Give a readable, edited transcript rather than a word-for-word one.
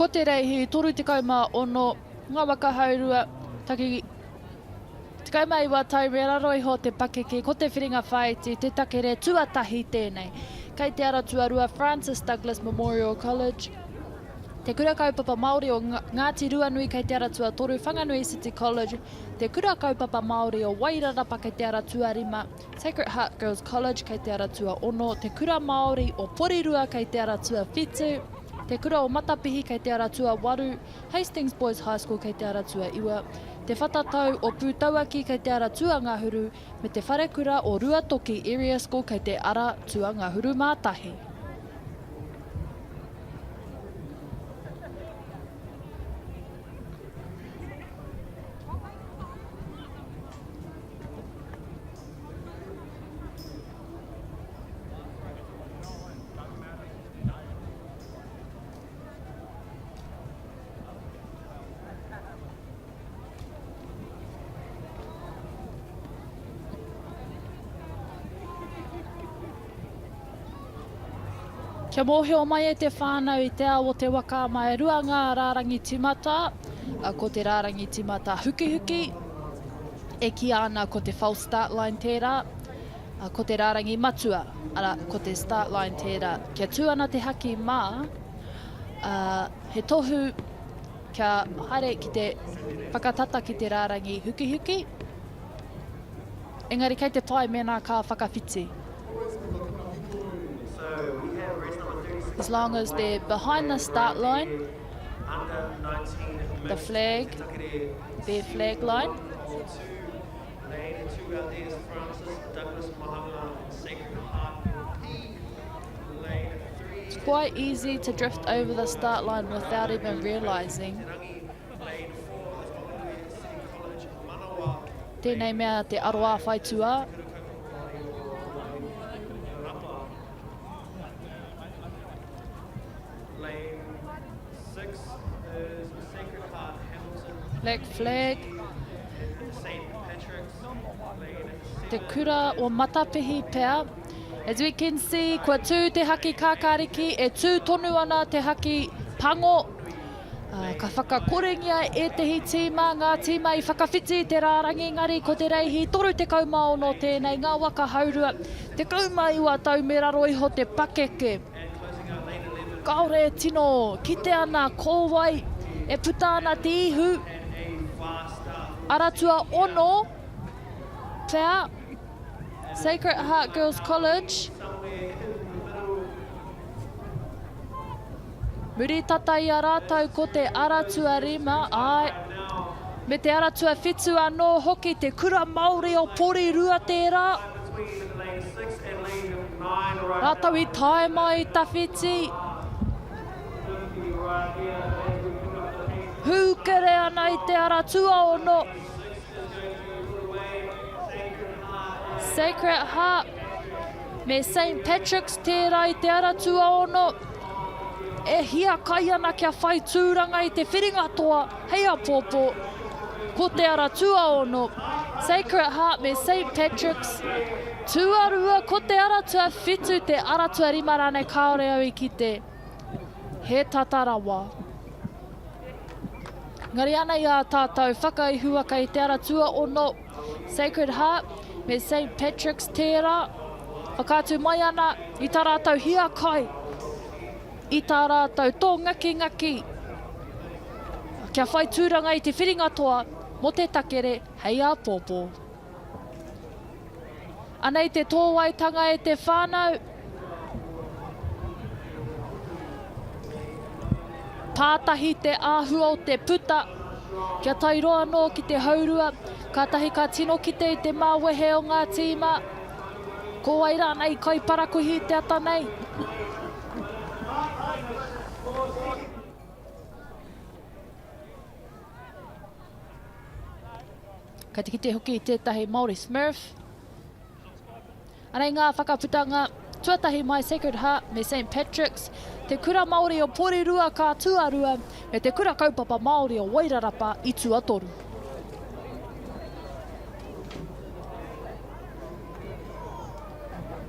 Ko te reihi 36, ngā waka haurua, taki 19 tau me raro iho te pakeke, ko te whiringa whāiti, te takere tuatahi tēnei. Kei te ara tuarua Francis Douglas Memorial College, Te Kura Kaupapa Māori o Ngāti Ruanui kei te ara tuatoru Whanganui City College, Te Kura Kaupapa Māori o Wairarapa kei te ara tuarima, Sacred Heart Girls College kei te ara tuaono, Te Kura Māori o Porirua kei te ara tuawhitu, Te Kura o Matapihi kei te ara tuawaru, Hastings Boys High School kei te ara tuaiwa, Te Whatatau o Pūtauaki kei te ara tuangahuru, me Te Wharekura o Ruatoki Area School kei te ara tuangahuru mā tahi. Kia mōhio mai e te whānau i te ao o te waka ama e rua ngā rārangi tīmata, ko te rārangi tīmata hukihuki, e kīia ana ko te false start line tērā, ko te rārangi matua, arā, ko te start line tērā. Kia tū ana te haki mā, he tohu kia haere ki te whakatata ki te rārangi hukihuki, engari kei te pai mēnā ka whakawhiti. As long as they're behind the start line, the flag, their flag line. It's quite easy to drift over the start line without even realising. Tēnei mea te aroā whaituā. Black flag. Te kura o Matapihi pea. As we can see, kua tū te haki kākāriki, e tū tonu ana te haki pango. Ka whakakorengia ētehi tīma, ngā tīma i whakawhiti i te rārangi engari ko te reihi 36 tēnei, ngā waka haurua, 19 tau me raro iho te pakeke. Kāore e tino kite ana ko wai e puta ana te ihu. Ara tuaono pea, Sacred Heart Girls College. Muri tata i a rātou ko te ara tuarima, āe, me te ara tuawhitu anō hoki, te Kura Māori o Porirua tērā. Rātou i tae mai i tawhiti. Hūkere ana i te ara tuaono. Sacred Heart. Me Saint Patrick's tērā i te ara tuaono e hiakai ana kia whai tūranga i te whiringa toa hei apōpō. Ko te ara tuaono, Sacred Heart me Saint Patrick's, tuarua ko te ara tuawhitu, te ara tuarima rānei kāore au i kite. He tata rawa. Engari ana i ā tātou whakaihuwaka i te ara tuaono, Sacred Heart me Saint Patrick's tērā, whakaatu mai ana i tā rātou hiakai, i tā rātou tōngakingaki kia whai tūranga i te whiringa toa mō te takere hei āpōpō. Anei te tōwaitanga e te whānau. Pātahi te āhua o te puta, kia tae roa anō ki te haurua, kātahi ka tino kite i te māwehe o ngā tīma. Ko wai rānei i kai parakuihi i te ata nei? Kei te kite hoki i tētahi Māori Smurf. Anei ngā whakaputanga tuatahi mai Sacred Heart me St Patrick's, Te Kura Māori o Porirua ka tuarua, me Te Kura Kaupapa Māori o Wairarapa i tuatoru.